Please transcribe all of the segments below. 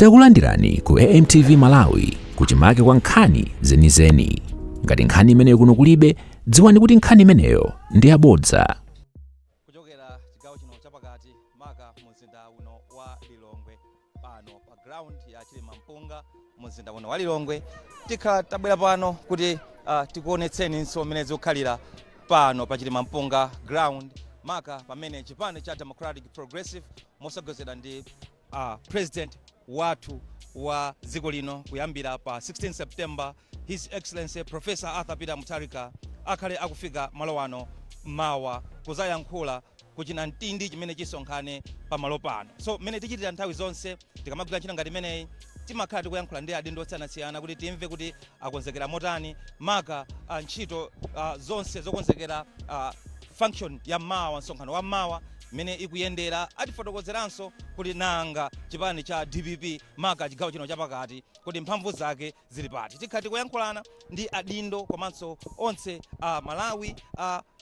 Takulandirani ku AMTV Malawi, kuchimake kwa nkhani zenizeni. Ngati nkhani imeneyo kuno kulibe, dziwani kuti nkhani imeneyo ndi yabodza. Kuchokera chigawo chino chapakati, maka mumzinda uno wa Lilongwe, pano pa ground ya Chilima Mpunga mumzinda uno wa Lilongwe, tikhala tabwera pano kuti tikuonetseninso mmene zikukhalira pano pa Chilima Mpunga ground, maka pamene chipani cha Democratic Progressive mosogozedwa ndi president wathu wa dziko lino kuyambira pa 16 September, His Excellency Professor Arthur Peter Mutharika, akhale akufika malo ano mawa kuzayankhula kuchina mtindi chimene chisonkhane pamalo pano. So mmene tichitira nthawi zonse tikamagwira ntchito ngati imeneyi, timakhala tikuyankhula ndi adindo osiyanasiyana kuti timve kuti akonzekera motani, maka ntchito zonse zokonzekera function ya mawa, msonkhano wa mawa mmene ikuyendera. Atifotokozeranso kuti nanga chipani cha DPP, maka chigawo chino chapakati, kuti mphamvu zake zili pati. Tikhala tikuyankhulana ndi adindo komanso onse a Malawi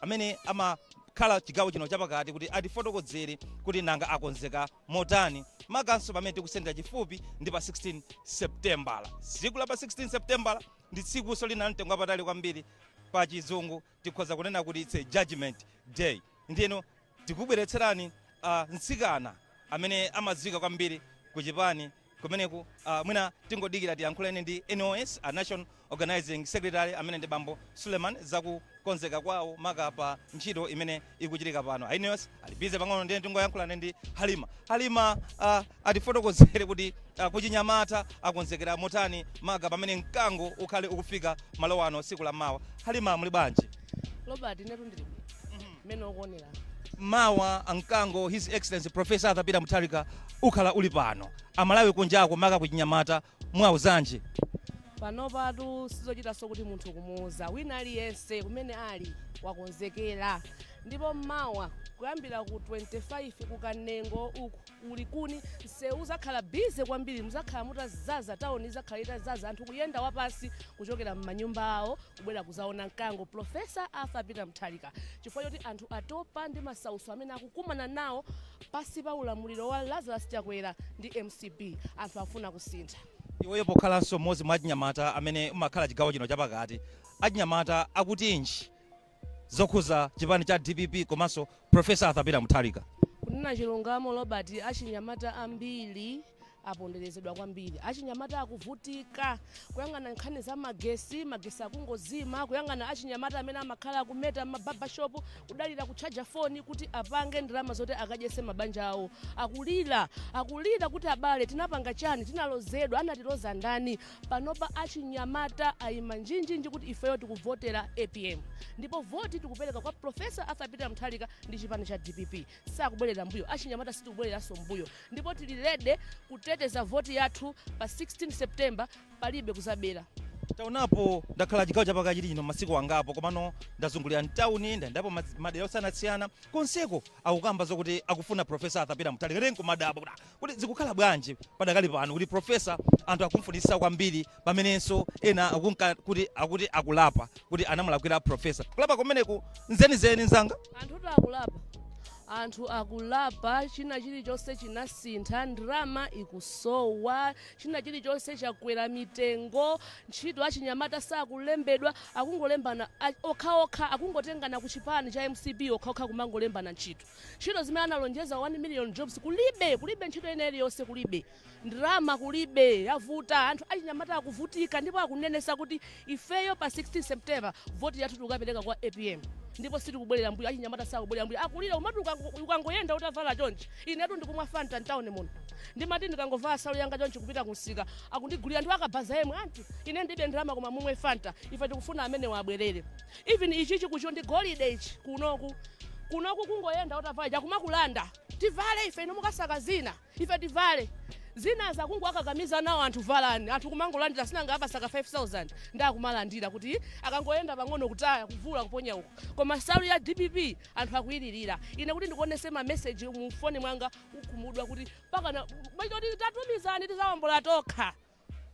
amene amakhala chigawo chino chapakati kuti atifotokozere kuti nanga akonzeka motani, makanso pamene tikusendera chifupi ndi pa 16 Septembala. Tsiku la pa 16 Septembala ndi tsikunso lina mtengo wapatali kwambiri. Pa Chizungu tikhoza kunena kuti it's a judgment day. Ndiyeno tikubweretserani mtsikana amene amadziwika kwambiri kuchipani kumeneku. Mwina tingodikira tiyankhuleni ndi NOS, a National Organizing Secretary, amene ndi bambo Suleiman, zakukonzeka kwawo maka pa ntchito imene ikuchitika pano. A NOS ali busy pang'ono, ndiye tingoyankhulani ndi Halima. Halima atifotokozere kuti kuchinyamata akonzekera motani, maka pamene mkango ukhale ukufika malo ano tsiku la mawa. Halima, muli bwanji? Robert, inetu ndili bwino mmene ukuonera. Mawa mkango, His Excellency Professor Arthur Peter Mutharika, ukhala uli pano. Amalawi kunjako, maka kuchinyamata, mwauzanji? Panopatu sizochitanso kuti munthu kumuuza. Wina aliyense kumene ali wakonzekera, ndipo mmawa kuyambira ku 25 kukanengo uku ulikuni msewu uzakhala busy kwambiri. Muzakhala mutazaza, tawuni izakhala itazaza, anthu kuyenda wapansi kuchokera m'manyumba awo kubwera kuzaona mkango, Professor Arthur Peter Mutharika, chifukwa choti anthu atopa ndi masautso amene akukumana nawo pasi pa ulamuliro wa Lazarus Chakwera ndi MCP. Anthu afuna kusintha. Iweyo pokhalanso mmodzi mwa achinyamata amene umakhala chigawo chino chapakati, achinyamata akutinji zokhuza chipani cha DPP komanso Professor Arthur Peter Mutharika? Kunena chilungamo, Robert, achinyamata ambiri aponderezedwa kwambiri. Achinyamata akuvutika kuyang'ana nkhani za magesi, magesi akungozima. Kuyang'ana achinyamata amene amakhala akumeta ma barbershop, kudalira kutchaja foni kuti apange ndalama zoti akadyese mabanja awo, akulira, akulira kuti abale, tinapanga chani? Tinalozedwa, anatiloza ndani? Panopa achinyamata ayima njinjinji kuti ifeyo tikuvotera APM, ndipo voti tikupereka kwa Professor Arthur Peter Mutharika ndi chipani cha DPP. Sakubwerera mbuyo achinyamata, sitikubwereranso mbuyo, ndipo tili ready kuteteza voti yathu pa 16 September. Palibe kuzabera. Taonapo, ndakhala chigawo chapakati chino masiku angapo, komano ndazungulira mtawuni, ndayendapo madera osiyanasiyana, konseko akukamba zokuti akufuna Professor Arthur Peter Mutharika. Ine nkumadabwa kuti zikukhala bwanji padakali pano kuti professor anthu akumfunitsitsa kwambiri, pamenenso ena akunka kuti akuti akulapa kuti anamulakwira professor. Kulapa kumeneku nzenizeni, nzanga? Anthutu akulapa, anthu akulapa. China chilichonse chinasintha, ndalama ikusowa, china chilichonse chakwera mitengo, ntchito achinyamata sakulembedwa, akungolembana okhaokha, akungotengana ku chipani cha MCP okhaokha kumangolembana ntchito. Ntchito zimene analonjeza, 1 million jobs, kulibe, kulibe ntchito ina iliyonse, kulibe ndalama, kulibe, yavuta. Anthu achinyamata akuvutika ndipo akunenesa kuti ifeyo pa 16 September voti yathu tikukapereka kwa APM, ndipo sitikubwerera mbuyo. Achinyamata sakubwerera mbuyo, akulira. Umati ukangoyenda utavala chonchi, inetu ndikumwa Fanta mtawuni muno, ndimati ndikangovala salu yanga chonchi kupita kunsika, akundigulira ndi akabaza yemwe anti ine ndibe ndalama, koma mumwe Fanta. Ife tikufuna amene wabwerere. Even ichichi kucho ndi golide ichi, kunoku, kunoku kungoyenda utavala chakumakulanda. Tivale ife, inu mukasaka zina, ife tivale zina. Zakungwakakamiza nawo anthu, valani. Anthu kumangolandira, sinanga apasaka 5000 ndi akumalandira kuti akangoyenda pang'ono kutaya, kuvula, kuponya uko. Koma salu ya DPP anthu akuyilirira. Ine kuti ndikuonese ma message mu foni mwanga, ukhumudwa kuti pakana machoti tatumizani, tizawombola tokha.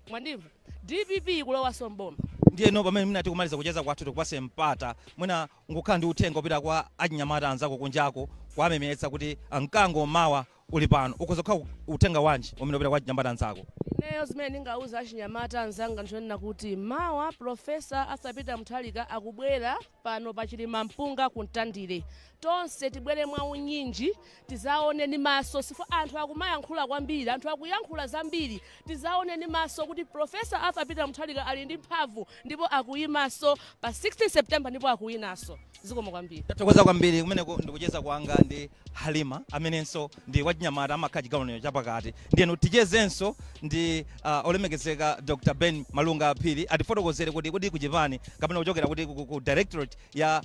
Mwandimva? DPP kulowaso mboma. Ndiyeno pamene mwina tikumaliza kucheza kwathu, tikupase mpata, mwina ngukhala ndi uthenga upita kwa achinyamata anzako kunjako, kuwamemetsa kuti mkango mawa Uli pano, ukhoza kukhala uthenga wanji umene upita kwa achinyamata anzako? Ineyo zimene ndingauza achinyamata anzanga nchonena kuti mawa Professor Arthur Peter Mutharika akubwera pano pa Chilimampunga ku Mtandire. Tonse tibwere mwaunyinji, tizaone ndi maso sifo. Anthu akumayankhula kwambiri, anthu akuyankhula zambiri. Tizaone ndi maso kuti Professor Arthur Peter Mutharika ali ndi mphamvu ndipo akuyimanso pa 16 September ndipo akuyinanso. Zikomo kwambiri. Tathokoza kwambiri. Kumeneko ndikucheza kwanga ndi Halima, amenenso ndi wachinyamata, amakhala chigawo chapakati. Ndiyeno tichezenso ndi olemekezeka Dr Ben Malunga Phiri, atifotokozere kuti kuchipani kapena kuchokera kuti ku directorate ya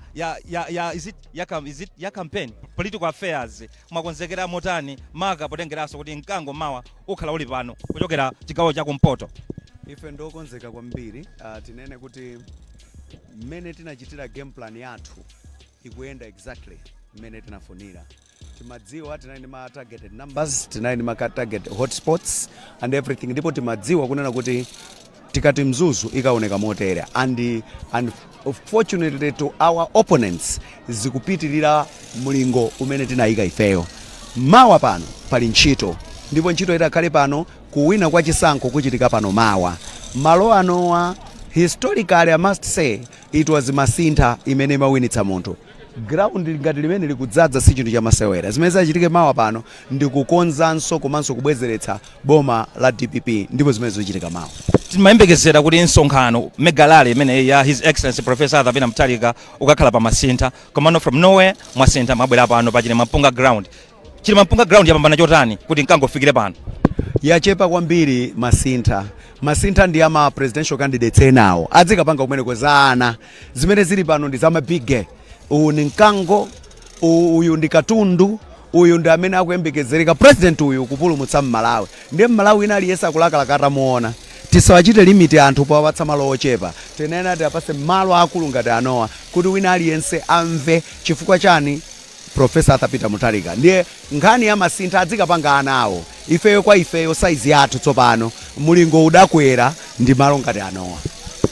is it ya, is it ya campaign, political affairs, mwakonzekera motani, maka potengeranso kuti mkango mawa ukhala uli pano kuchokera chigawo chakumpoto? Ife ndokonzeka kwambiri. Tinene kuti mmene tinachitira game plan yathu ikuyenda exactly mmene tinafunira. Timadziwa tinali ndi ma targeted numbers, tinali ndi ma target hotspots and everything, ndipo timadziwa kunena kuti tikati Mzuzu ikaoneka motere, and fortunately to our opponents zikupitirira mlingo umene tinayika ifeyo. Mawa pano pali ntchito, ndipo ntchito itakhale pano, kuwina kwa chisankho kuchitika pano mawa. Malo anowa, historically, I must say it was Masintha imene imawinitsa munthu. Ground ngati limene likudzaza si chinthu chamasewera. Zimene zachitike mawa pano ndi kukonzanso komanso kubwezeretsa boma la DPP, ndipo zimene zikuchitika mawa. Timayembekezera kuti msonkhano, mega rally imene ya His Excellency Professor Arthur Peter Mutharika, ukakhala pa Masintha, komano from nowhere mwasintha, mwabwera pano pa Chilimampunga ground. Chilimampunga ground yapambana chotani kuti mkangofikire pano? Yachepa kwambiri Masintha. Masintha ndi ama presidential candidates enawo adzikapanga kumeneko za ana. Zimene zili pano ndi za ma big. Uwu ni mkango, uyu ndi katundu, uyu ndi amene akuyembekezereka president uyu kupulumutsa Mmalawi. Ndiye Mmalawi ina aliyense akulakalaka atamuona. Tisawachite limit anthu powapatsa malo ochepa. Tinena tiapase malo akulu ngati anowa kuti wina aliyense amve chifukwa chani Professor Arthur Peter Mutharika. Ndiye nkhani ya Masintha adzikapanga ana awo. Ifeyo, kwa ifeyo, saizi yathu tsopano mulingo udakwera ndi malo ngati anowa.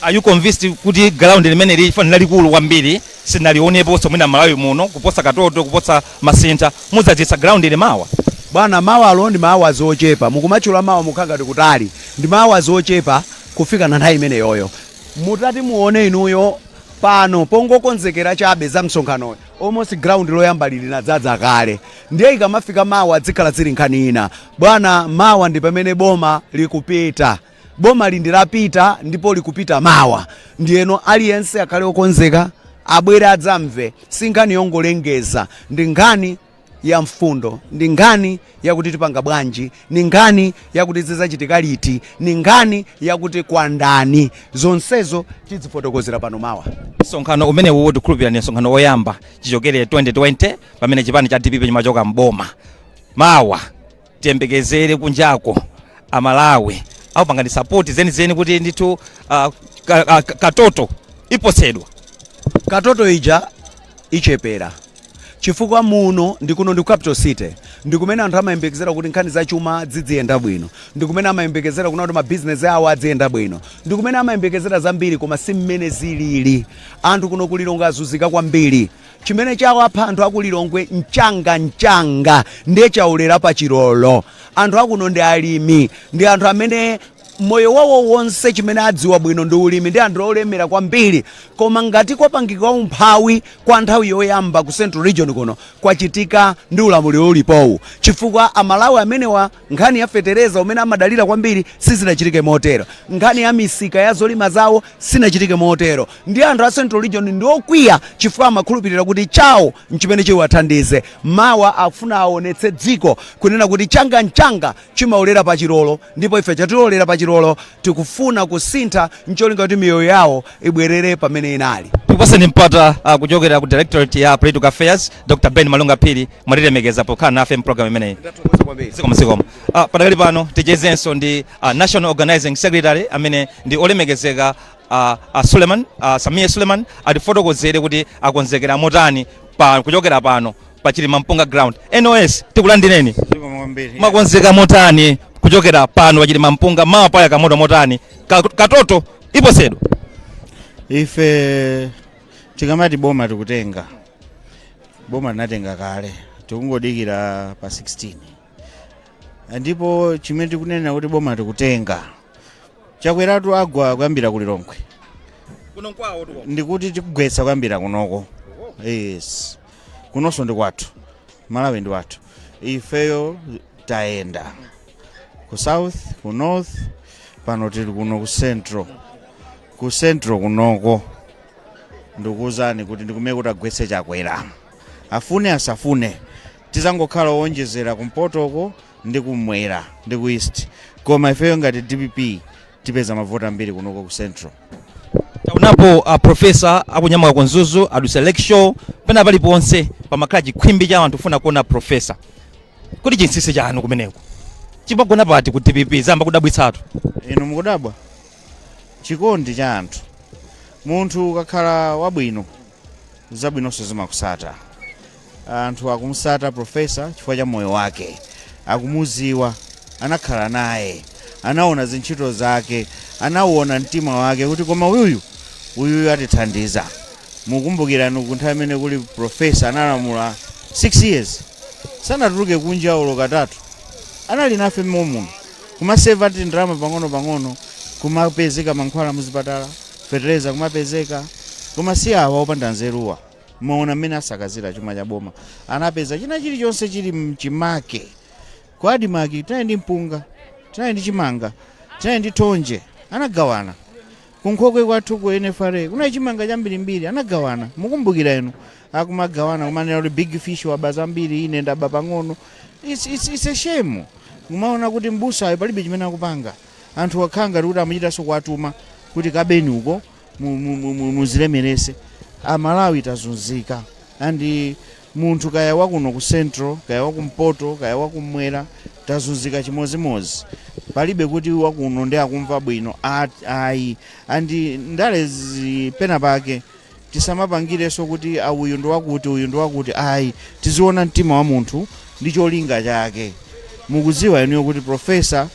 Are you convinced kuti ground limene lili lalikulu kwambiri, sinalioneponso mwina Malawi muno, kuposa Katoto, kuposa Masintha, mudzadzitsa ground ili mawa? Bwana, mawalo ndi mawa zochepa. Mukumatchula mawa mukhala ngati kutali. Ndi mawa zochepa kufika na nthawi imeneyoyo. Mutati muone inuyo pano, pongokonzekera chabe za msonkhanoyo, almost ground loyamba lili nadzadza kale. Ndiye ikamafika mawa dzikhala zili nkhani ina. Bwana, mawa ndi pamene boma likupita. Boma lindi lapita ndipo likupita mawa. Ndiyeno aliyense akhale okonzeka, abwere adzamve. Si nkhani yongolengeza, ndi nkhani ya mfundo, ndi nkhani yakuti tipanga bwanji, ni nkhani yakuti zidzachitika liti, ni nkhani yakuti kwa ndani. Zonsezo tidzifotokozera pano mawa. Msonkhano umenewu tikhulupirira ni msonkhano woyamba chichokere 2020 pamene chipani cha DPP chimachoka mboma. Mawa tiyembekezere kunjako Amalawi akupangani support zenizeni kuti ndithu katoto iposedwa? Katoto ija ichepera, chifukwa muno ndikuno ndi capital city, ndi kumene anthu amayembekezera kuti nkhani zachuma ziziyenda bwino, ndi kumene amayembekezera kuna kuti mabizinesi awo aziyenda bwino, ndi kumene amayembekezera zambiri, koma si mmene zilili. Anthu kuno kuLilongwe azunzika kwambiri. Chimene chawapha anthu akuLilongwe mchanga mchanga, ndiye chaulera pa chilolo. Anthu akuno ndi alimi, ndi anthu amene moyo wawo wonse chimene adziwa bwino ndi ulimi, ndi anthu olemera kwambiri. Koma ngati kwapangika umphawi kwa nthawi yoyamba ku Central Region kuno, kwachitika ndi ulamuliro ulipowu, chifukwa Amalawi amenewa nkhani ya fetereza umene amadalira kwambiri sizinachitike motero, nkhani ya misika ya zolima zawo sinachitike motero. Ndi anthu a Central Region ndi okwiya chifukwa amakhulupirira kuti chawo nchimene chiwathandize. Mawa akufuna aonetse dziko kunena kuti changa mchanga chimaolera pa chilolo, ndipo ife chatilolera pa chilolo. Tikufuna kusintha ncholinga kuti miyoyo yawo ibwerere pamene inali. Tikupaseni mpata kuchokera ku directorate ya political affairs, Dr Ben Malunga Phiri, mwatilemekeza pokhala nafe mpulogalamu imeneyi. Zikomo, zikomo. Padakali pano tichezenso ndi national organizing secretary amene ndi olemekezeka Suleiman, Samia Suleiman, atifotokozere kuti akonzekera motani pa kuchokera pano pa Chilimampunga ground. Nos, tikulandireni. Zikomo kwambiri. Mwakonzeka motani kuchokera pano pa Chilimampunga mawa paya kamoto motani? Katoto iposedwa? Ife tikamati boma tikutenga, boma linatenga kale, tikungodikira pa 16. Ndipo chimene tikunena kuti boma tikutenga, Chakweratu agwa kuyambira ku Lilongwe. Kuno nkwawo tuko. Ndikuti tikugwetsa kuyambira kunoko. Yes, kunonso ndi kwathu, Malawi ndi wathu. Ifeyo tayenda ku south, ku north, pano tili kuno ku central. Ku central kunoko ndikuwuzani kuti ndikumene kuti agwetse Chakwera, afune asafune. Tizangokhala owonjezera kumpotoko ndi kumwera ndi ku east, koma ifeyo ngati DPP tipeza mavoti ambiri kunoko ku central. Taonapo professor akunyamuka ku Mzuzu, adusa Lakeshore, pena paliponse pamakhala chikhwimbi cha anthu kufuna kuona professor. Kuti chinsinsi chanu kumeneko chimagona pati ku DPP? Zamba kudabwitsatu. Inu mukudabwa chikondi cha anthu. Munthu ukakhala wabwino, zabwinonso zimakusata. Anthu akumusata professor chifukwa cha moyo wake, akumuziwa, anakhala naye, anaona zintchito zake, anauona mtima wake kuti koma uyuyu, uyuyu atithandiza. Mukumbukirani ku nthawi imene kuli professor analamula 6 years, sanatuluke kunja olo katatu, anali nafe momuno kumaseva ti ndalama pang'ono pang'ono, kumapezeka mankhwala muzipatala, fetereza kumapezeka. Koma si awa opanda nzeruwa. Maona mmene asakazira chuma cha boma, anapeza china chilichonse chili mchimake. Ku ADMARC tinali ndi mpunga, tinali ndi chimanga, tinali ndi thonje, anagawana. Kunkhokwe kwathu ku NFRA kunali chimanga chambirimbiri, anagawana. Mukumbukira inu akumagawana, kumanena kuti big fish waba zambiri, ine ndaba pang'ono. It's a shame kumaona kuti mbusayo palibe chimene akupanga. Anthu akhala ngati kuti amuchitanso kuwatuma kuti kabeni uko muzilemerese. Amalawi tazunzika, and munthu kaya wakuno ku central, kaya wakumpoto, kaya wakumwera, tazunzika chimozimozi. Palibe kuti wakuno ndi akumva bwino, ayi. And ndale pena pake tisamapangirenso kuti uyu ndi wakuti, uyu ndi wakuti, ayi. Tiziona mtima wa munthu ndi cholinga chake. Mukuziwa inuyo kuti professor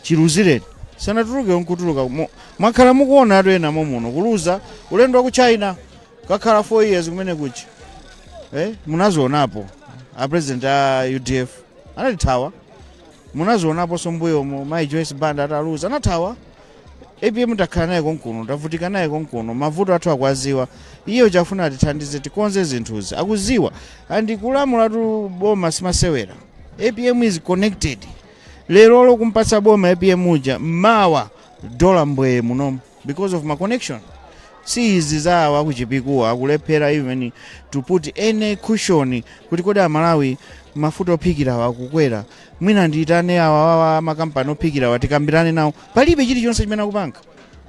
chiluzireni sanatuluke nkutuluka. Mwakhala mukuona atu ena momuno kuluza ulendo wa ku China, kakhala 4 years kumene kuchi, eh? Munazionapo a president a UDF anatithawa. Munazionaponso mbuyomo mayi Joyce Banda ataluza anathawa. APM takhala naye konkuno, tavutika naye konkuno, mavuto athu akuaziwa. Iye chafuna atithandize tikonze zinthuzi, akuziwa. And kulamulatu boma simasewera. APM is connected. Lero lokumpatsa boma APM uja, mmawa dola mbwee munomu because of my connection. Si izi zawo akuchipikuwa, akulephera even to put any cushion kuti kodi Amalawi mafuta ophikirawa akukwera, mwina ndiyitane awa makampani ophikirawa tikambirane nawo. Palibe chilichonse chimene akupanga,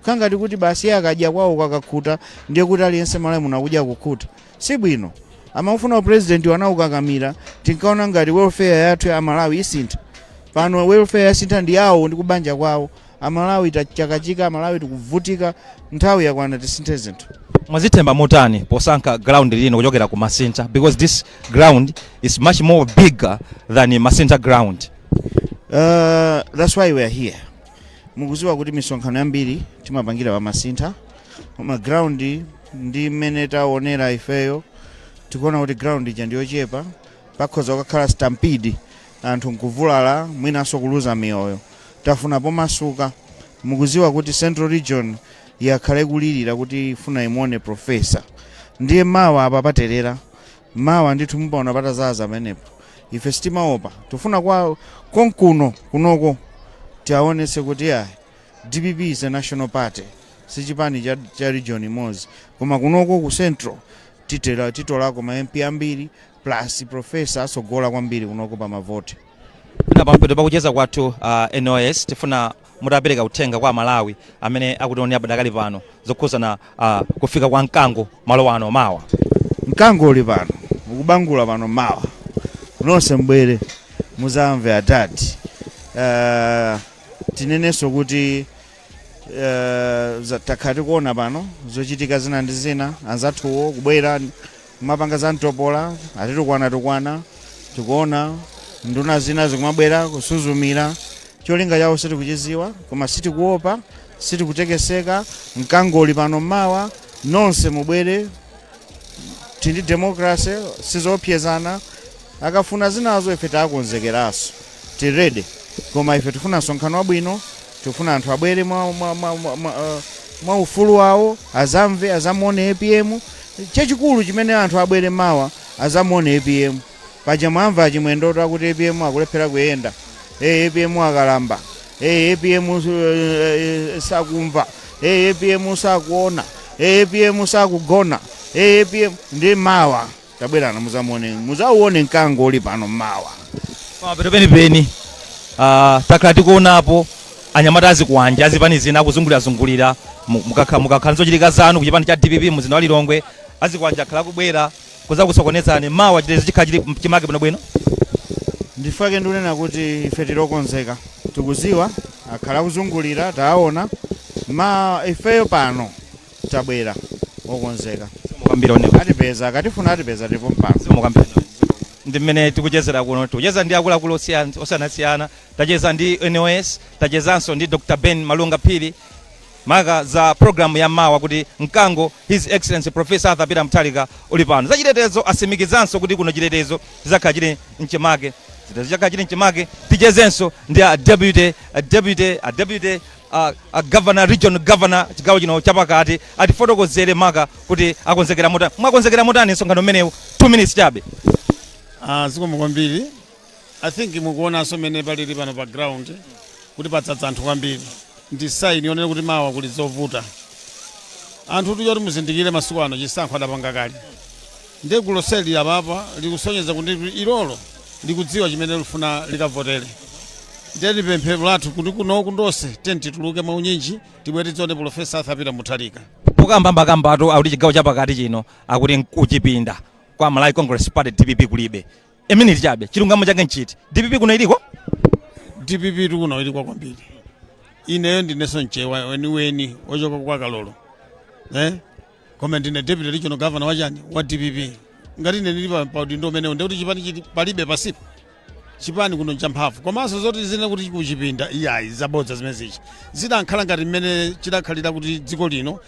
khangati kuti basi iye akadya kwawo kakakhuta, ndiye kuti aliyense Malawi muno akudya kukhuta. Sibwino. Amafuna president wanaukakamira. Tinkaona ngati welfare yathu ya Amalawi isintha. Pano welfare yasintha ndi yawo ndi kubanja kwawo. Amalawi tachakachika, Amalawi tikuvutika. Nthawi yakwana tisinthe zinthu. Mwazithemba motani posankha ground lino kuchokera ku Masintha, because this ground is much more bigger than Masintha ground? That's why we are here. Mukuziwa kuti misonkhano yambiri timapangira pa Masintha, koma ground ndi mmene taonera ifeyo, tikuona kuti ground ija ndiyochepa, pakhoza kukakhala stampede, anthu nkuvulala, mwinanso kuluza miyoyo. Tafuna pomasuka. Mukuziwa kuti central region yakhala ikulirira kuti ifuna imuone professor. Ndiye mawa apa paterera, mawa ndithu mupaona patazaza pamenepo. Ife sitimaopa, tifuna kwa konkuno kunoko tiaonese kuti ayi, DPP is a national party, sichipani cha region imodzi. Koma kunoko ku central titera titolako ma MP ambiri, plus professor atsogola kwambiri kunoko pa mavoti. Pena pampeto pakucheza kwathu, NOS, tifuna mutapereka uthenga kwa Amalawi amene akutionera padakali pano zokhuzana kufika kwa mkango malo ano mawa. Mkango uli pano, ukubangula pano mawa. Nonse mbwere muzamve atati. Tinenenso kuti takhala tikuona pano zochitika zina ndi zina, anzathuwo kubwera kumapanga za mtopola, atitukwana tukwana. Tikuona nduna zina zikumabwera kusuzumira. Cholinga chawo sitikuchiziwa, koma sitikuopa, sitikutekeseka. Mkango uli pano mawa, nonse mubwere. Tindi democracy, sizopyezana. Akafuna zinazo ife takonzekeranso. Tili ready, koma ife tifuna msonkhano wabwino. Tifuna anthu abwere mwa ufulu wawo, azamve, azamuone APM. Chachikulu chimene anthu abwere mawa, azamuone APM. Paja mwamva achimwendoto akuti APM akulephera kuyenda, APM akalamba, APM sakumva, APM sakuona, APM sakugona, APM. Ndi mawa tabwerana muzamuone, muzauone mkango uli pano mawa. Pamapeto penipeni, takhala tikuonapo anyamata azikwanja azipani zina akuzungulirazungulira. Mukakhala nzochitika zanu kuchipani cha DPP mzinda wa Lilongwe, azikwanja akhala akubwera kuzakusokonezani. Mawa chitetezo chikhala chili chimake bwinobwino? Ndifake ndikunena kuti ife tilokonzeka. Tikuziwa akhala akuzungulira, taona ma ifeyo pano tabwera okonzeka. Kwambiri oneko. Atipeza, akatifuna atipeza, tilipo mpano. Zikomo kwambiri. Ndi mmene tikuchezera kuno. Tikucheza ndi akuluakulu osiyanasiyana. Tacheza ndi NOS, tachezanso ndi Dr Ben Malunga Phiri maka za programu ya mawa kuti mkango His Excellency Professor Arthur Peter Mutharika uli pano. Zachitetezo asimikizanso kuti kuno chitetezo chizakhala chili mchimake, chitetezo chakhala chili mchimake. Tichezenso ndi a deputy a governor, region governor, chigawo chino chapakati, atifotokozere maka kuti akonzekera motani. Mwakonzekera motani msonkhano umenewu? 2 minutes chabe. Ah, zikomo kwambiri. I think mukuonanso mmene palili pano pa ground kuti padzadza anthu kwambiri. Ndi sign yonena kuti mawa kuli zovuta. Anthu tuja kuti muzindikire, masiku ano chisankho adapanga kale. Ndiye gulu lonseli apapa likusonyeza kuti ilolo likudziwa chimene lifuna likavotere. Ndiye lipemphero lathu kuti kuno kundonse tiyeni tituluke mwaunyinji, tibwere tidzione Professor Arthur Peter Mutharika. Pokambambakambatu akuti chigawo chapakati chino akuti nkuchipinda kwa Malawi Congress Party, DPP kulibe. A minute chabe, chilungamo chake nchiti? DPP kuno iliko? DPP tikuno iliko kwambiri. Ineyo ndinenso mchewa weniweni ochoka kwa Kalolo, eh? Koma ndine deputy regional governor wachani, wa DPP. Ngati ine ndili pa udindo umenewo, ndikuti chipani chili palibe pasipo. Chipani kuno nchamphamvu. Komanso zoti zine kuti kuchipinda, iyayi, zabodza zimene zichi. Zidankhala ngati mmene chidakhalira kuti dziko lino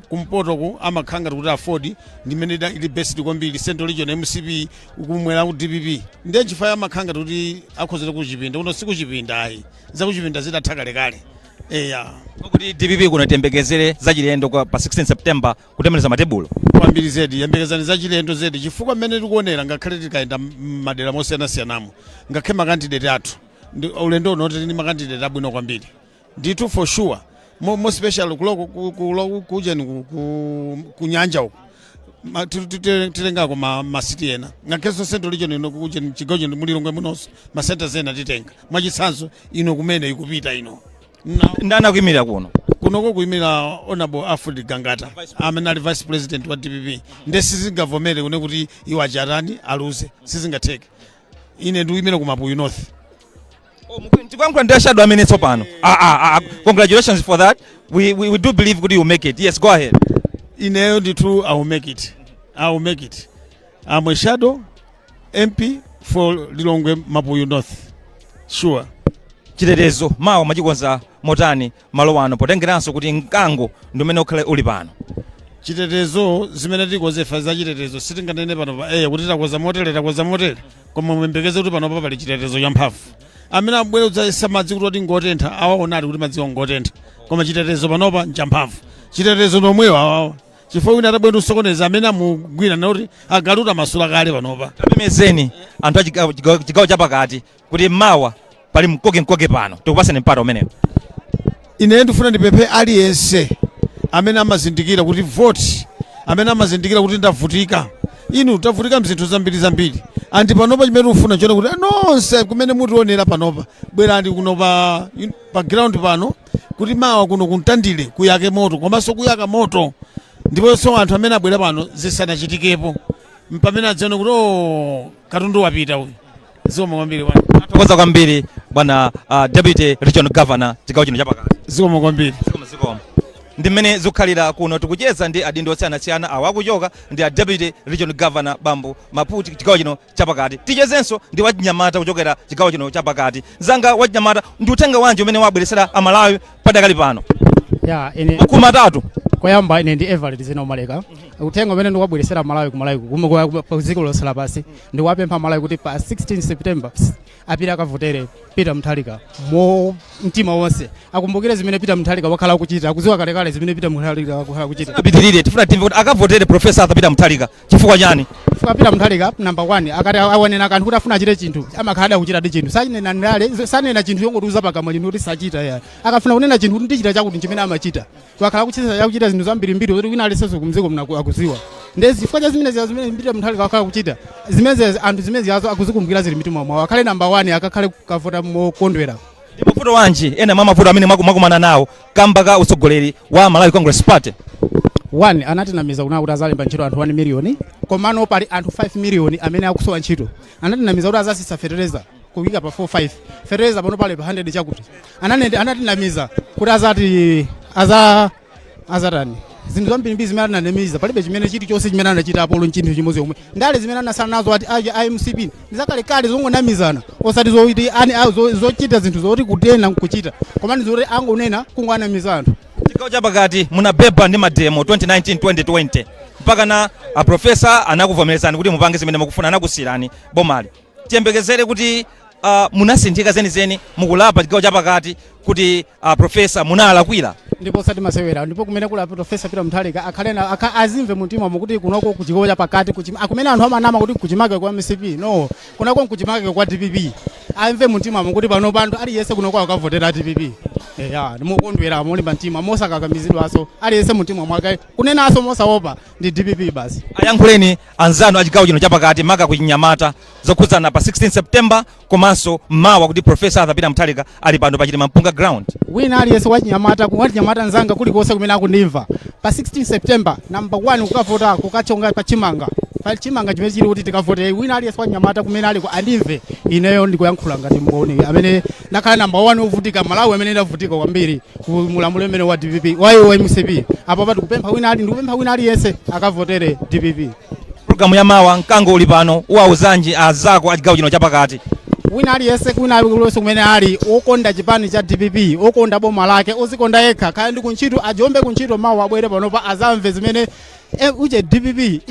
kumpotoku amakhala ngati kuti AFORD ndi mmene ili based kwambiri, Central Region MCP, kumwera ku DPP. Ndiye chifukwa amakhala ngati kuti akhozera kuchipinda. Kuno sikuchipinda ayi, zakuchipinda zidatha kalekale, eya. Kuti DPP kuno tiyembekezere zachilendo pa 16 September kutembeneza matebulo? Kwambiri zedi, yembekezani zachilendo zedi, chifukwa mmene tikuonera, ngakhale tikayenda m'madera mosiyanasiyanamo, ngakhale ma candidate athu ndi ulendo uno tili ndi ma candidate abwino kwambiri ndithu, for sure. Mo special kuloko kujeni ku nyanja uku titengako ma city ena, ngakhalenso Central Region ino, kujeni chigawo chino mulilongwe munonso ma centers ena titenga. Mwachitsanzo ino kumene ikupita ino. Ndani akuyimirira kuno? Kunoko kuyimira Honorable Alfred Gangata amene ali vice president wa DPP. Nde sizingavomere kune kuti iwo achatani, aluze, sizingatheke. Ine ndikuyimira ku Mapuyu North. Oh, tikuyankhula ndi a shadow amene tsopano. Ah, ah, ah, congratulations for that. We do believe kuti you make it. Yes, go ahead. Ineyo ndithu I will make it, I will make it. I'm a shadow MP for Lilongwe Mapuyu North, sure. Chitetezo mawa mwachikonza motani malo ano, potengeranso kuti mkango ndi umene ukhale uli pano? Chitetezo, zimene tikozefa za chitetezo sitinganene pano pa eya kuti takoza motere, takoza motere, koma muyembekeze kuti panopa pali chitetezo champhamvu. Amene abwera kudzayesa madzi kuti oti ngotentha, awaonadi kuti madziwo ngotentha. Koma chitetezo panopa nchamphamvu. Chitetezo nomweyo awawa, chifukwa wina atabwera kusokoneza, amene amugwira nakuti agaluta amasula kale panopa. Tapemezeni anthu a chigawo chapakati kuti mawa pali mkokemkoke pano. Tikupaseni mpata umenewo. Ine ndifuna ndipemphe aliyense amene amazindikira kuti voti, amene amazindikira kuti ndavutika, inu tavutika mzinthu zambiri zambiri, and panopa chimene tikufuna chone kuti nonse kumene mutionera panopa, bwerani kuno pa ground pano kuti mawa kuno kuntandile kuyake moto, komanso kuyaka moto. Ndiponso anthu amene abwera pano zisanachitikepo, mpamene adzione kuti o katundu wapita uyu. Zikomo kwambiri, bwana. Tathokoza kwambiri bwana, deputy regional governor chigawo chino chapakati. Zikomo kwambiri. Zikomo, zikomo. Ndi mmene zikukhalira kuno. Tikucheza ndi adindo osiyanasiyana. Awo akuchoka ndi a deputy regional governor bambo Maputi, chigawo chino chapakati. Tichezenso ndi wachinyamata kuchokera chigawo chino chapakati. Zanga wachinyamata, ndi uthenga wanji umene wabweresera Amalawi padakali pano? Ya, ine 30. Koyamba ine ndi Everett Zeno Maleka. Uthenga umene ndikuwabweresera Malawi ku Malawi pa dziko lonse lapansi, ndikuwapempha Malawi kuti pa 16 September Apite akavotere Peter Mutharika mo mtima wonse. Akumbukire zimene Peter Mutharika wakhala akuchita, akudziwa kalekale zimene Peter Mutharika wakhala akuchita. Apitirire, tifuna timve kuti akavotere Professor Arthur Peter Mutharika chifukwa chani? Chifukwa Peter Mutharika, number one, akati awanena kanthu kuti afuna achite chinthu, amakhala akuchitadi chinthu. Sanena ndale, sanena chinthu yongotiuza pakamwa chinthu kuti sachita ya. Akafuna kunena chinthu kuti ndichita chakuti, chimene amachita, wakhala akuchita, akuchita zinthu zambirimbiri kuti wina alisenso kumdziko muno akuziwa. Ndezi chifukwa cha zimene ziya zimene Peter Mutharika wakhala kuchita, zimene anthu zimene ziyazo akuzikumbukira, zili mitima mwawo. Akhale number one, akakhale kavota mokondwera. Ndi mavuto wanji, ena mwa mavuto amene mwakumana nawo kamba ka utsogoleri wa Malawi Congress Party? One, anatinamiza kuna kuti azalemba ntchito anthu 1 million, komano pali anthu 5 million amene akusowa ntchito. Anatinamiza kuti azasisa fetereza kuyika pa 45, fetereza pano pali pa 100 chakuti. Anatinamiza kuti azati azatani zinthu zambirimbiri zimene ananamiza. Palibe chimene chilichonse chimene anachita apolo, nchinthu chimodzi yomwe ndale zimene anasala nazo ati a MCP ndi zakalekale zongonamizana, osati zoti zochita zinthu zoti kutena nkuchita, koma ndi zoti angonena, kungoanamiza anthu. Chigawo chapakati munabeba ndi mademo 2019, 2020, mpaka na aprofesa anakuvomerezani kuti mupange zimene mukufuna, anakusiyirani bomali. Tiyembekezere kuti munasinthika zenizeni, mukulapa chigawo chapakati kuti profesa munalakwira? Ndipo osati masewera. Ndipo kumene kuli Profesa Peter Mutharika akhale na azimve mumtima mukuti kunoko kuchigawo chapakati akumene anthu amanama kuti kuchimake kwa MCP, no, kunoko nkuchimake kwa DPP. Amve mumtima mukuti pano panthu aliyense kunoko akavotera DPP. Eya, mokondwera, molimba mtima, mosakakamizidwaso, aliyense mumtima mwake kunenaso mosaopa ndi DPP basi. Ayankhuleni anzanu a chigawo chino chapakati, maka kuchinyamata, zokhudzana pa 16 September komanso mawa kuti Profesa Arthur Peter Mutharika ali pano pa Chilima Mpunga ground. Wina aliyense wachinyamata, wachinyamata nzanga kulikonse kumene akundimva, pa 16 September, number 1 kukavota, kukachonga pachimanga, pachimanga chimene chili kuti tikavote. Wina aliyense wachinyamata kumene aliko andimve ineyo ndikuyankhula ngati mboni amene ndakhala number 1 wovutika Malawi, amene ndavutika kwambiri ku mulamuliro umene wa DPP, wa MCP. Apo pa tikupempha wina ali ndikupempha wina aliyense akavotere DPP. Programu ya mawa, mkango uli pano, uwauzanji azako a chigawo chino chapakati? Wina aliyense, wina aliyense kumene ali, okonda chipani cha DPP, okonda boma lake, ozikonda yekha, kaya ndi kuntchito, ajombe kuntchito mawa, abwere panopa azamve zimene uje DPP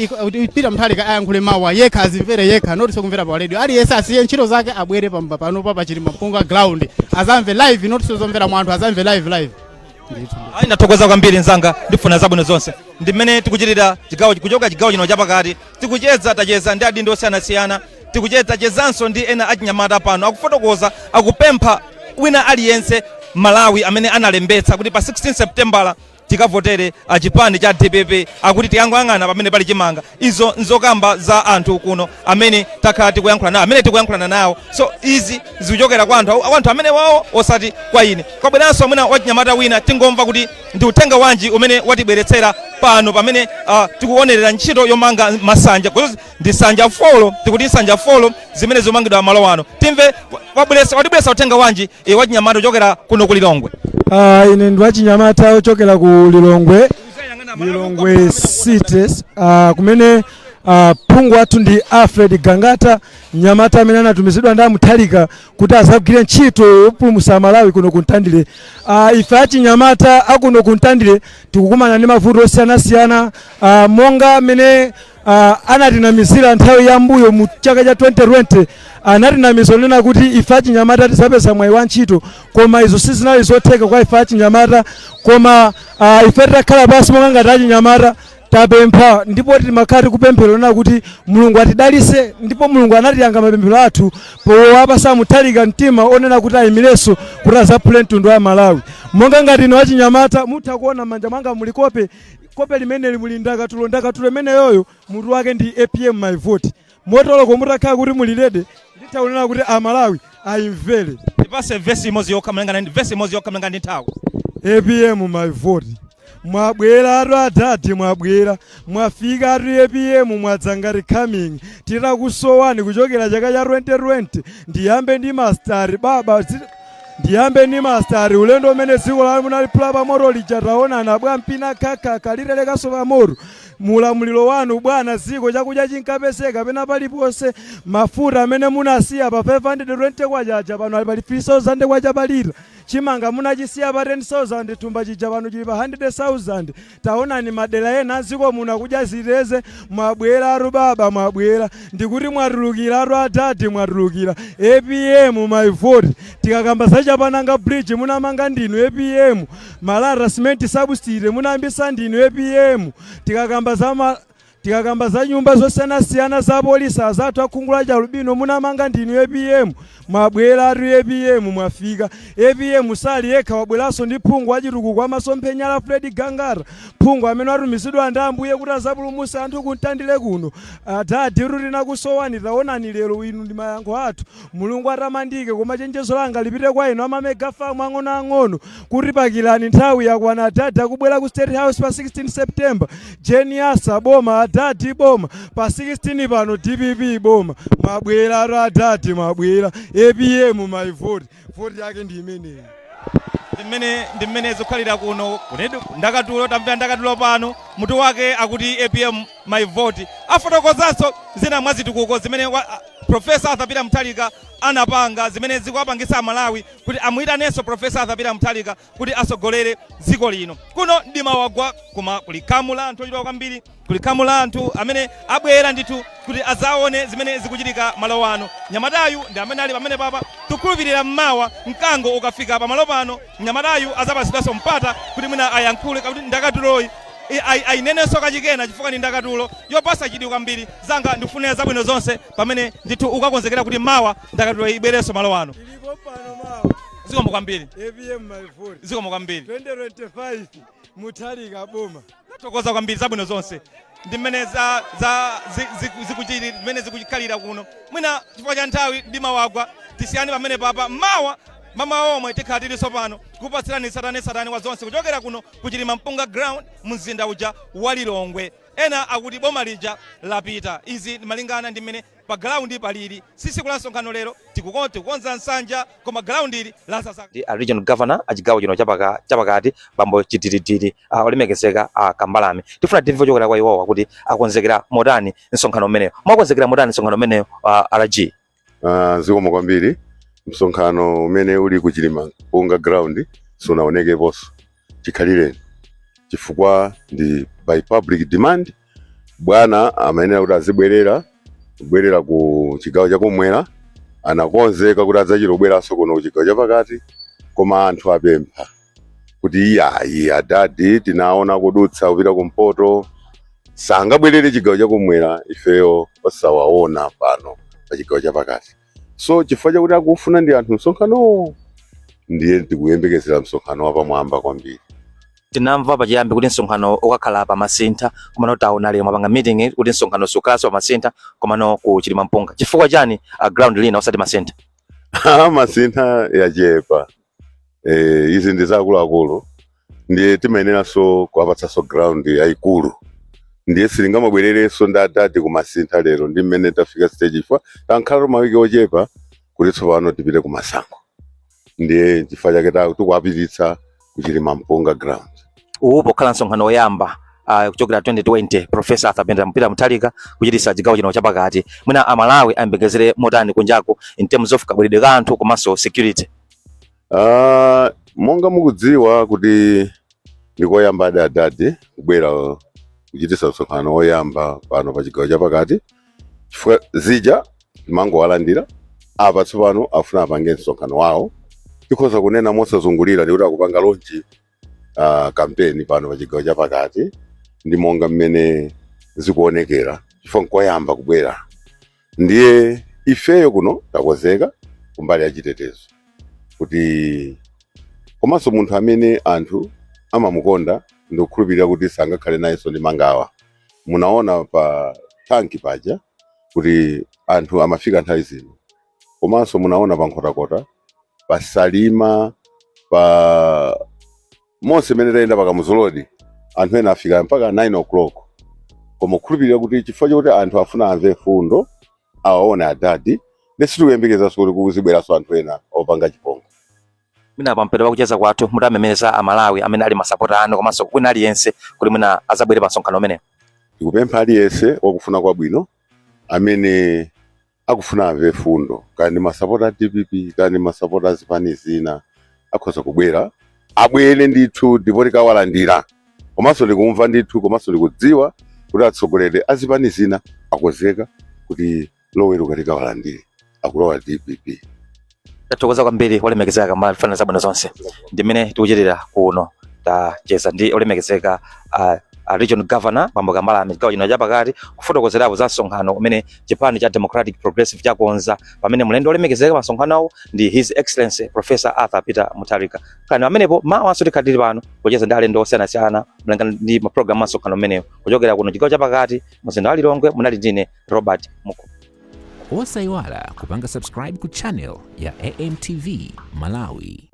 Peter Mutharika ayankhule mawa yekha, azimvere yekha, not kumvera pa radio. Aliyense asiye ntchito zake, abwere pamba panopa pa Chilima Mpunga ground, azamve live, not zomvera mwanthu, azamve live live. Ndithu. Ayi, ndathokoza kwambiri nzanga, ndifuna zabwino zonse. Ndi mmene tikuchitira chigawo, kuchoka chigawo chino chapakati tikucheza, tacheza ndi adindo osiyanasiyana, tikucheza, tachezanso ndi ena achinyamata pano, akufotokoza, akupempha wina aliyense Malawi amene analembetsa kuti pa 16 Septembala tikavotere achipani cha DPP, akuti tikangoyang'ana pamene pali chimanga. Izo nzokamba za anthu kuno amene takhala tikuyankhula nawo, amene tikuyankhulana nawo. So izi zikuchokera kwa anthu amene wawo, osati kwa ine. Kwabweranso mwina wachinyamata wina, tingomva kuti ndi uthenga wanji umene watibweretsera pano pamene tikuonerera ntchito yomanga masanja. Kuzozi ndi nsanja 4, tikuti nsanja 4 zimene zimangidwa malo ano. Timve watibweretsa uthenga wanji wachinyamata ochokera kuno ku Lilongwe. Ine ndi wachinyamata ochokera ku Lilongwe, Lilongwe City, kumene phungu wathu ndi Alfred Gangata, mnyamata amene anatumizidwa ndi Amutharika kuti azagwire ntchito yopulumutsa Malawi kuno kuntandire. Ife achinyamata akuno kuntandire tikukumana ndi mavuto osiyanasiyana, monga amene anatinamizira nthawi ya mbuyo mu chaka cha 2020. Anatinamiza onena kuti ife achinyamata tizapeza mwayi wa ntchito, koma izo sizinali zotheka kwa ife achinyamata. Koma ife titakhala pansi monga ngati achinyamata, tapempha ndipo timakhala tikupemphera onena kuti Mulungu atidalise, ndipo Mulungu anatiyankha mapemphero athu powapasa Mutharika mtima onena kuti ayimirenso kuti azaphule mtundu wa Malawi. Monga ngati ine wachinyamata, mutha kuona m'manja mwanga muli kope. Kope limeneli muli ndakatulo. Ndakatulo imeneyoyo mutu wake ndi "APM my vote". Motoloko mutakhala kuti muli ready, nditha kunena kuti Amalawi ayimvere. Tipase vesi imodzi yokha, malingana ndi vesi imodzi yokha, malingana ndi nthawi. "APM my vote, mwabwera atu adadi, mwabwera, mwafika atu APM, mwadzangati coming, titakusowani kuchokera chaka cha 2020. Ndiyambe ndi mastari baba, ndiyambe ndi mastari. Ulendo umene dziko lanu munaliphula pamoto lija, taonana bwampina khakha literekaso pamoto. Mulamuliro wanu bwana, dziko chakudya chinkapezeka pena paliponse. Mafuta amene munasiya pa 520 kwacha aja, pano ali pali 3000 kwacha palita. Chimanga munachisiya pa 10,000 thumba chija, pano chili pa 100,000. Taonani madera ena aziko muno akudya ziteze. Mwabwera baba, mwabwera, ndikuti mwatulukiratu adadi, mwatulukira. APM my vote. Tikakamba za Chapananga Bridge, munamanga ndinu, APM. Malata cement subsidy munayambisa ndinu, APM. Tikakamba za nyumba zosiyanasiyana za polisi azathu akhungu la chalubino, munamanga ndinu, APM. Mwabwera atu APM, mwafika. APM sali yekha, wabweranso ndi phungu wachitukuko amasomphenya la Fred Gangata, phungu amene watumizidwa ndi Ambuye kuti azapulumutse anthu kuntandire kuno. Adadi, tinakusowani, taonani lero inu ndi mayankho athu. Mulungu atamandike. Koma chenjezo langa lipite kwa inu ama mega farm ang'onoang'ono kuti pakirani, nthawi yakwana. Adadi akubwera ku State House pa 16 September. Jane Ansah boma, adadi boma. Pa 16 pano DPP boma. Mwabwera atu adadi, mwabwera. APM my vote. Vote yake ndi imeneyi. Ndi mmene zikukhalira kuno kunedu. Ndakatulo, tamvera ndakatulo pano, mutu wake akuti APM my vote. Afotokozanso zina mwa zitukuko zimene Professor Arthur Peter Mutharika anapanga, zimene zikuwapangisa Amalawi kuti amuyitanenso Professor Arthur Peter Mutharika kuti asogolere dziko lino. Kuno mdima wagwa, koma kuli khamu la anthu ochuluka kwambiri, kuli khamu la anthu amene abwera ndithu kuti azaone zimene zikuchitika malo ano. Nyamatayu ndi amene ali pamene papa. Tikukhulupirira mmawa mkango ukafika pamalo pano, mnyamatayu azapasidwanso mpata kuti mwina ayankhule, kuti ndakatuloyi ayinenenso kachikena, chifukwa ndi ndakatulo yopasa chidwi kwambiri. Zanga, ndikufunira zabwino zonse pamene ndithu ukakonzekera kuti mawa ndakatulo ibwerenso malo ano. Ilipo pano mawa. Zikomo kwambiri. APM my vote. Zikomo kwambiri. 2025 Mutharika boma. Tathokoza kwambiri, zabwino zonse. Ndi mmene za za zi- zi- zikuchiti mmene zikuchikhalira kuno. Mwina chifukwa cha nthawi, mdima wagwa, tisiyane pamene papa. Mawa mama omwe tikhala tilinso pano kupatsirani satane satane wa zonse kuchokera kuno kuchilima Mpunga Ground, mzinda uja wa Lilongwe. Ena akuti boma lija lapita. Izi malingana ndi mmene pa ground palili. Si tsiku la msonkhano lero, tikukonza nsanja, koma ground ili lasasa. Ndi a regional governor a chigawo chino chapakati, bambo Chidilidili, olemekezeka a Kambalame. Tifuna timve kuchokera kwa iwowa kuti akonzekera motani msonkhano umeneyo. Mwakonzekera motani msonkhano umeneyo, RG? Zikomo kwambiri. Msonkhano umene uli ku Chilima Mpunga Ground sunaonekeponso chikhalireni, chifukwa ndi by public demand. Bwana amayenera kuti azibwerera kubwerera ku chigawo chakumwera, anakonzeka kuti adzachita kubweranso kuno ku chigawo chapakati, koma anthu apempha kuti iyayi, adadi tinaona kudutsa kupita kumpoto, sangabwerere chigawo chakumwera ifeyo osawaona pano pa chigawo chapakati. So chifukwa chakuti akufuna ndi anthu msonkhanowo, ndiye tikuyembekezera msonkhano wapamwamba kwambiri. Tinamva pachiyambi kuti msonkhano ukakhala pa Masintha, komano taona lero mwapanga meeting kuti msonkhano sukhalanso pa Masintha, komano ku Chilima Mpunga. Chifukwa chani a ground lina osati Masintha? Masintha yachepa. Izi ndi zakuluakulu, ndiye timayeneranso kuwapatsanso ground yayikulu. Ndiye silingamabwererenso ndi adadi kumasintha lero ndi mmene tafika stage, chifukwa tankhala mawiki ochepa kuti tsopano tipite kumasankho. Ndiye chifukwa chake tikuwapititsa kuchilima Mpunga Ground. Uwu pokhala msonkhano woyamba kuchokera 2020 Professor Arthur Peter Mutharika kuchititsa chigawo chino chapakati, mwina Amalawi ayembekezere motani kunjako in terms of kabweredwe ka anthu komanso security? Monga mukudziwa kuti ndikoyamba adi adadi kubwera kuchititsa msonkhano woyamba pano pa chigawo chapakati, chifukwa zija timangowalandira. Apa tsopano afuna apange msonkhano wawo. Tikhoza kunena mosazungulira ndikuti akupanga launch kampeni pano pa chigawo chapakati, ndi monga mmene zikuonekera, chifukwa nkoyamba kubwera. Ndiye ifeyo kuno takonzeka kumbali ya chitetezo kuti, komanso munthu amene anthu amamukonda, ndikukhulupirira kuti sangakhale nayenso ndi mangawa. Munaona pa tanki paja kuti anthu amafika nthawi zino, komanso munaona pa Nkhotakota, pa Salima, pa monse mmene tayenda pa Kamuzu Road, anthu ena afika mpaka 9 o'clock. Koma kukhulupirira kuti chifukwa chokuti anthu afuna amve fundo, awaone adadi, ndesitikuyembekezanso kuti kuzibweranso anthu ena opanga chipongwe. Mwina pampeto pakucheza kwathu, mutamemeza Amalawi amene ali masapota anu komanso kwina aliyense kuti mwina azabwere pa msonkhano umenewu. Tikupempha aliyense wakufuna kwabwino amene akufuna amve fundo, kaya ndi masapota a DPP, kaya ndi masapota a zipani zina. Akhoza kubwera, abwere ndithu, ndipo tikawalandira. Komanso ndikumva ndithu, komanso ndikudziwa kuti atsogoleri azipani zina akonzeka kuti Loweruka tikawalandire akulowa DPP. Tathokoza kwambiri, olemekezeka Kamala, fana zabwino zonse. Ndimene tikuchitira kuno, tacheza ndi olemekezeka regional governor Bambo Kamala, chigawo chino chapakati, kufotokozerapo za msonkhano umene chipani cha Democratic Progressive chakonza, pamene mlendo olemekezeka pa msonkhanowu ndi His Excellency Professor Arthur Peter Mutharika. Kani pamenepo mawanso tikhala tili pano kucheza ndi alendo osiyanasiyana malingana ndi mapulogalamu a msonkhano umenewo. Kuchokera kuno chigawo chapakati, mzinda wa Lilongwe, munali ndine Robert Muku. Osayiwala kupanga subscribe ku channel ya AMTV Malawi.